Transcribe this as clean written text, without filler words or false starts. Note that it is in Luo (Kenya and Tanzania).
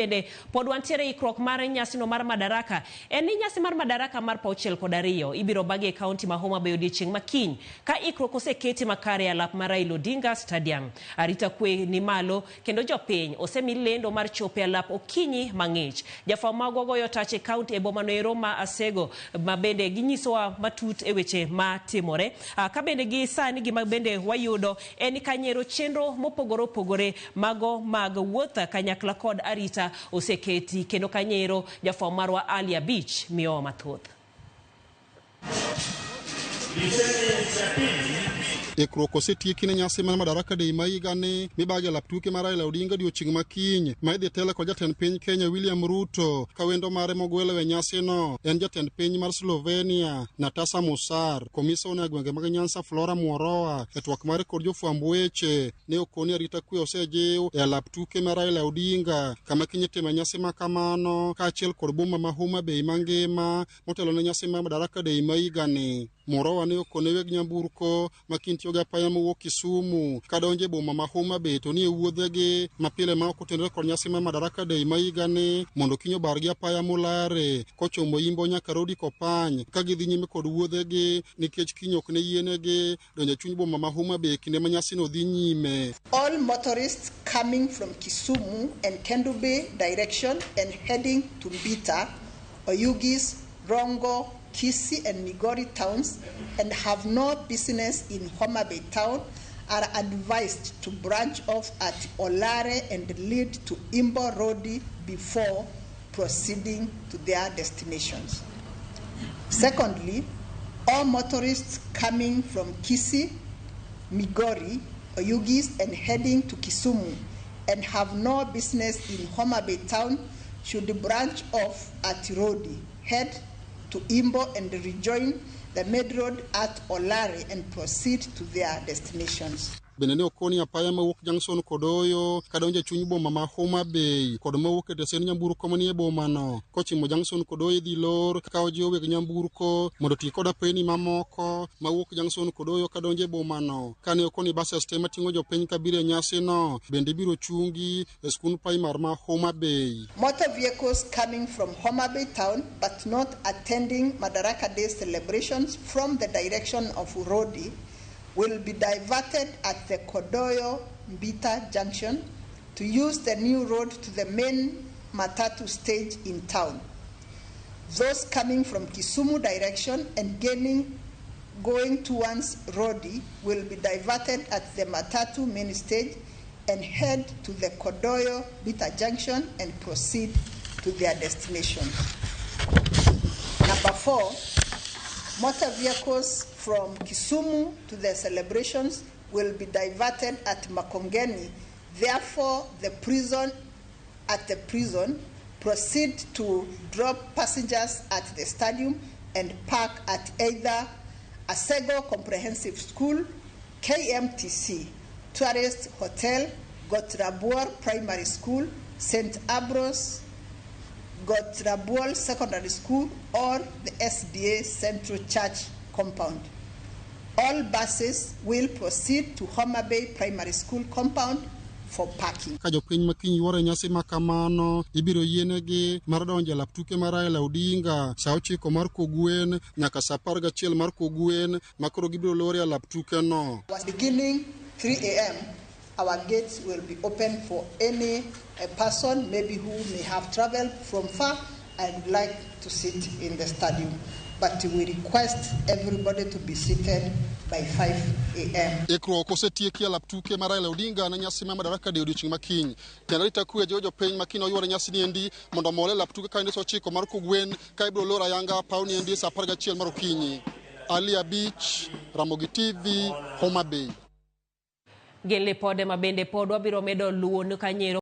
Bende pod wantiere ikruok mar nyasino mar Madaraka. En ni nyasi mar Madaraka mar pauchiel kod ariyo ibiro bagi e kaunti ma Homa Bay odiechieng' ma kiny ka ikruok oseketi makare e alap mar Raila Odinga Stadium. Arita kwe ni malo kendo jopiny osemi lendo mar chopo e alap okinyi mang'ich. Jafwambo magwa goyo tach e kaunti e bomano ero ma Asego ma bende ginyisowa matut e weche ma timore. Ka bende gi sani gima bende wayudo en ni kanyero chenro mopogore opogore mago mag wuoth kanyakla kod arita oseketi kendo kanyero jafwambo marwa Ali Abich miyowa mathoth. Ikruok osetieki ne nyasi mar Madaraka Day ma higani mibage e lap tuke mar Raila Odinga odiochieng' ma kiny ma idhi tele kod jatend piny Kenya William Ruto ka wendo mare mogwelo e nyasino en jatend piny mar Slovenia Natasa Musar. Komisona e gwenge mag Nyanza Flora Mworoa e twak mare kod jofwamb weche ne okoni arita kwe osejiw e alap tuke ma Raila Odinga kama kiny itime nyasi ma kamano kaachiel kod boma ma Homa Bay mangima motelo ne nyasi mar Madaraka Day ma higani. Mworoa ne okone weg nyamburko ma kiny tiyo gi apaya mowuok Kisumu kadonjo e boma ma Homa Bay to ni e wuodhegi ma pile ma ok otenore kod nyasi mar Madaraka Day ma higani mondo kiny obar gi apaya Mulare kochomo Imbo nyaka Rodi Kopany ka gidhi nyime kod wuodhegi nikech kiny ok ne yienegi donjo e chuny boma ma Homa Bay kinde ma nyasino dhi nyime. All motorists coming from Kisumu and Kendu Bay direction and heading to Mbita, Oyugis, Rongo, Kisii and Migori towns and have no business in Homa Bay town are advised to branch off at Olare and lead to Imbo Road before proceeding to their destinations. Secondly, all motorists coming from Kisii, Migori, Oyugis and heading to Kisumu and have no business in Homa Bay town should branch off at Rodi, head to Imbo and rejoin the main road at Olare and proceed to their destinations. Bende ne okoni apaya mawuok Junction Kodoyo kadonjo e chuny boma ma Homa Bay kod mawuok e tesend nyamburko manie bomano kochimo Junction Kodoyo idhi lor ka ojiwo weg nyamburko mondo oti kod apeyni mamoko mawuok Junction Kodoyo kadonjo e bomano. Kane okoni buses te mating'o jopiny kabiro e nyasino bende ibiro chungi e skund primar ma Homa Bay. Motor vehicles coming from Homa Bay town but not attending Madaraka Day celebrations from the direction of Rodi will be diverted at the Kodoyo Mbita Junction to use the new road to the main Matatu stage in town. Those coming from Kisumu direction and going towards Rodi will be diverted at the Matatu main stage and head to the Kodoyo Mbita Junction and proceed to their destination. Number 4, motor vehicles from Kisumu to the celebrations will be diverted at Makongeni. Therefore, the prison at the prison proceed to drop passengers at the stadium and park at either Asego Comprehensive School, KMTC, Tourist Hotel, Gotrabuor Primary School, St. Ambrose Gotrabuor Secondary School, or the SDA Central Church compound. All buses will proceed to Homa Bay Primary School compound for parking. Ka jopiny ma kiny yuoro e nyasi ma kamano, ibiro yienegi mar donjo e lap tuke mar Raila Odinga sa 9 mar kogwen nyaka sa 11 mar kogwen ma koro gibiro loro e lap tuke no. Beginning 3 a.m., our gates will be open for any person maybe who may have traveled from far and would like to sit in the stadium. But we request everybody to be seated by 5 a.m. Ikruok osetieki e lap tuke mar Raila Odinga ne nyasi mar Madaraka Day odiochieng' ma kiny. Tend arita kwe jiwo jopiny ma kiny oyuore nyasi ni endi mondo omol e lap tuke ka sa 9 mar kogwen ka ibiro lor ayanga paw ni endi sa 11 mar okinyi. Ali Abich, Ramogi TV, Homa Bay. Gin lipode ma bende pod wabiro medo luwo kanyero.